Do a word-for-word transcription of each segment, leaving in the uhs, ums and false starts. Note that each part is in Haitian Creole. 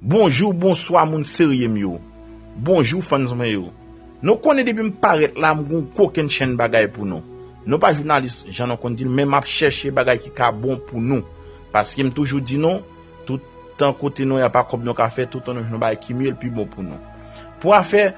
Bonjou, bonswa, moun serye m yo. Bonjou, fans mwen yo. Nou konnen depi m parèt la, m gon kokenn chenn bagay pou nou. Nou pa jounalis, jan nou konn di l, men m ap chèche bagay ki ka bon pou nou. Paske m toujou di nou, toutan kote nou ye, a pa kòb nou ka fè, toutan nou jwenn yon bagay ki mye, l pi bon pou nou. Pou afè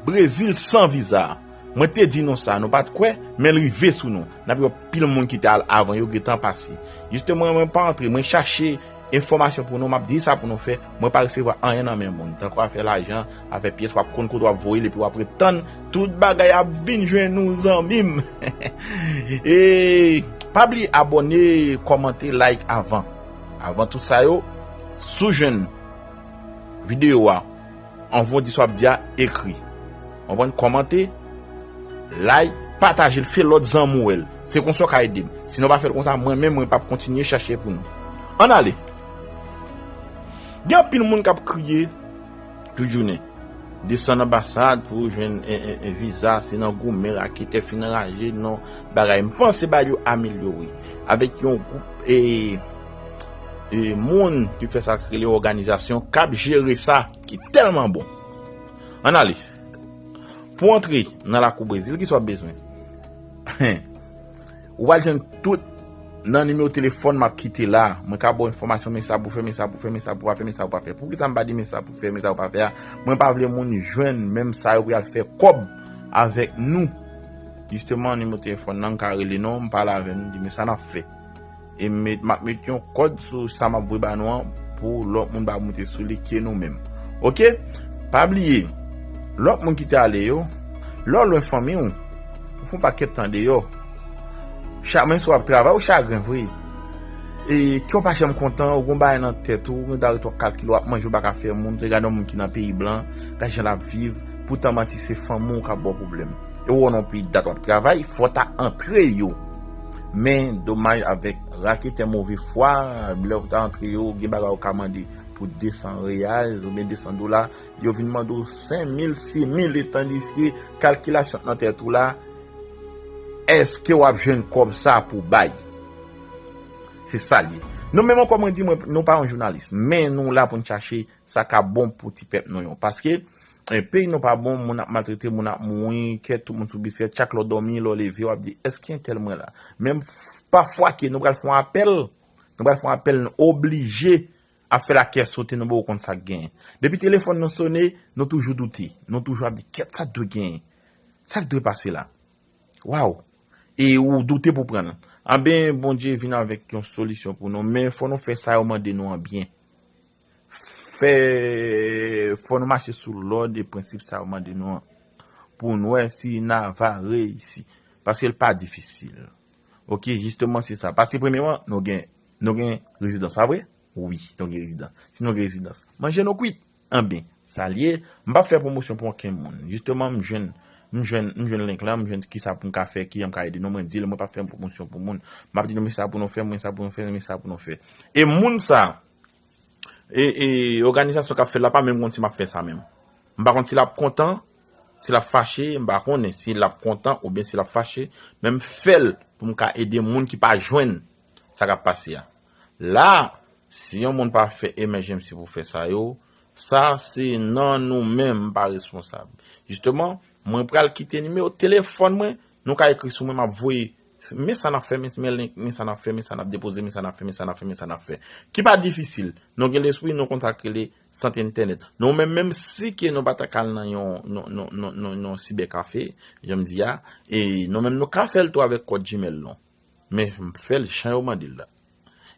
Brezil san viza, mwen te di nou sa, nou pa t kwè, men l rive sou nou. N ap wè pil moun ki te al avan yo gentan pase. Jisteman, mwen pa antre, mwen chache enfòmasyon pou nou, m ap di sa pou nou fè. Mwen pa resevwa anyen nan men moun. Tankou afè lajan, afè pyès, w ap konn kote w ap voye l epi w ap ret tann tout bagay ap vin jwenn ou, zanmi m. E pa bliye abòne, kòmante, like avan. Avan tout sa yo, si w jwenn videyo a, anvan w di sa w ap di a, ekri. Konprann? Kòmante, like, pataje l, fè lòt zanmi w wè l. Se konsa w ka ede m. Si nou pa fè l konsa, mwen menm, mwen p ap kontinye chache pou nou. Ann ale. Gen anpil moun k ap kriye tout jounen. Desann anbasad pou jwenn en, en, en viza, se nan goumen raketè fin anraje, non, bagay. M panse bagay yo amelyore. Avèk yon gwoup e, e moun ki fè sa k rele òganizasyon k ap jere sa, ki tèlman bon. Ann ale. Pou antre nan lakou Brezil, kisa w ap bezwen? Ou pral jwenn tout nan nimewo telefòn m ap kite la. Mwen ka ba w enfòmasyon, men sa pou fè, men sa pou fè, men sa pou pa fè, men sa pou pa fè. Poukisa m pa di men sa pou fè, men sa pou pa fè a? Mwen pa vle moun jwenn menm sa yo pou y al fè kòb avèk nou. Jisteman, nimewo telefòn nan, m ka rele nou, m pale avè nou, di men sa n ap fè. E met, m ap met yon kòd sou sa m ap voye ba nou an pou lòt moun pa moute sou li ke nou menm. Oke? Pa bliye, lòt moun ki te ale yo, lè w lwen fanmi w, ou fè yon pakèt tan deyò. Chak, menm si w ap travay, ou chagren vre. E kè w pa janm kontan, ou gon bagay nan tèt ou, ou gen dare twòp kalkile, w ap manje, ou pa ka fè moun, te gade yon moun ki nan peyi blan, gade jan l ap viv, poutan manti se fanmi w k ap ba w pwoblèm. E w wè w nan yon peyi dat w ap travay, fò w ta antre yo. Men, domaj, avèk raketè move fwa, lè w ta antre yo, gen bagay ou ka mande pou de san reyal oubyen de san dola, yo vin mande w senk mil, sis mil, e tandiske kalkilasyon nan tèt ou la, èske w ap jwenn kòb sa pou bay? Se sa l ye. Nou menm ankò, mwen di, mwen, nou pa yon jounalis, men nou la pou n chache sa k ap bon pou ti pèp nou yo. Paske, e, peyi nou pa bon, moun ap maltrete, moun ap mouri, kè tout moun sou biskèt, chak lè w dòmi, lè w leve, w ap di, èske entèl mwen la? Menm f-, pafwa ke nou pral fè yon apèl, nou pral fè yon apèl, nou oblije ap fè lakè sote, nou poko konn sa k genyen. Depi telefòn nou sone, nou toujou doute, nou toujou ap di, kèt sa t dwe genyen? Sa k dwe pase la? Waw! E ou doute pou pran l. Anben, Bondye vin avèk yon solisyon pou nou, men fò nou fè sa yo mande nou an byen. Fè, fò nou mache sou lòd e prensip sa yo mande nou an. Pou n wè si n a va reyisi. Paske l pa difisil. Oke, jisteman, se sa. Paske premyèman, nou gen, nou gen rezidans, pa vre? Wi, nou gen rezidans. Si nou gen rezidans, manje nou kwit. Anben, sa l ye, m p ap fè pwomosyon pou okenn moun. Jisteman, m jwenn, m jwenn, m jwenn link la, m jwenn kisa pou m ka fè, kijan m ka ede nou, mwen di l, mwen p ap fè pwomosyon pou moun. M ap di nou, men sa pou nou fè, men sa pou nou fè, men sa pou nou fè. E moun sa, e, e òganizasyon k ap fè l la pa menm konn si m ap fè sa menm. M pa konn si l ap kontan, si l ap fache, m pa konnen si l ap kontan oubyen si l ap fache, men m fè l pou m ka ede moun ki pa jwenn sa k ap pase a. La, si yon moun pa fè emergency pou fè sa yo, sa se nan nou menm, m pa responsab. Jisteman, mwen pral kite nimewo telefòn mwen, nou ka ekri sou mwen, m ap voye, men sa n ap fè, men, men link, men sa n ap fè, men sa n ap depoze, men sa n ap fè, men sa n ap fè, men sa n ap fè. Ki pa difisil. Nou gen lespri, nou konn sa k rele sant entènèt. Nou menm, menm si ke nou pa ta ka al nan yon, non, non, non, non, non sibèkafe, jan m di a, e nou menm nou ka fè l tou avèk kòd Gmail nou. Men m fè l jan yo mande l la.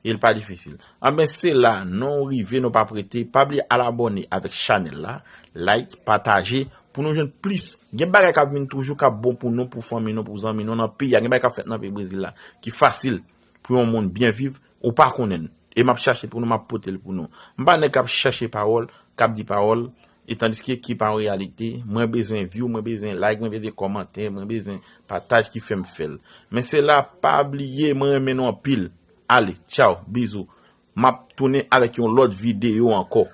E l pa difisil. Anben, se la, nou rive, nou p ap rete. Pa bliye al abòne avèk chanèl la, like, pataje, pou nou jwenn plis. Gen bagay k ap vin toujou, k ap bon pou nou, pou fanmi nou, pou zanmi nou, nan peyi a. Gen bagay k ap fèt nan peyi Brezil la, ki fasil pou yon moun byen viv, ou pa konnen l. E m ap chache pou nou, m ap pote l pou nou. M pa nèg k ap chèche pawòl, k ap di pawòl, e tandiske ki pa yon reyalite. Mwen bezwen view, mwen bezwen like, mwen bezwen kòmantè, mwen bezwen pataj ki fè m fè l. Men se la, pa bliye, mwen renmen nou anpil. Ale, tchaw, bizou. M ap tounen avèk yon lòt videyo ankò.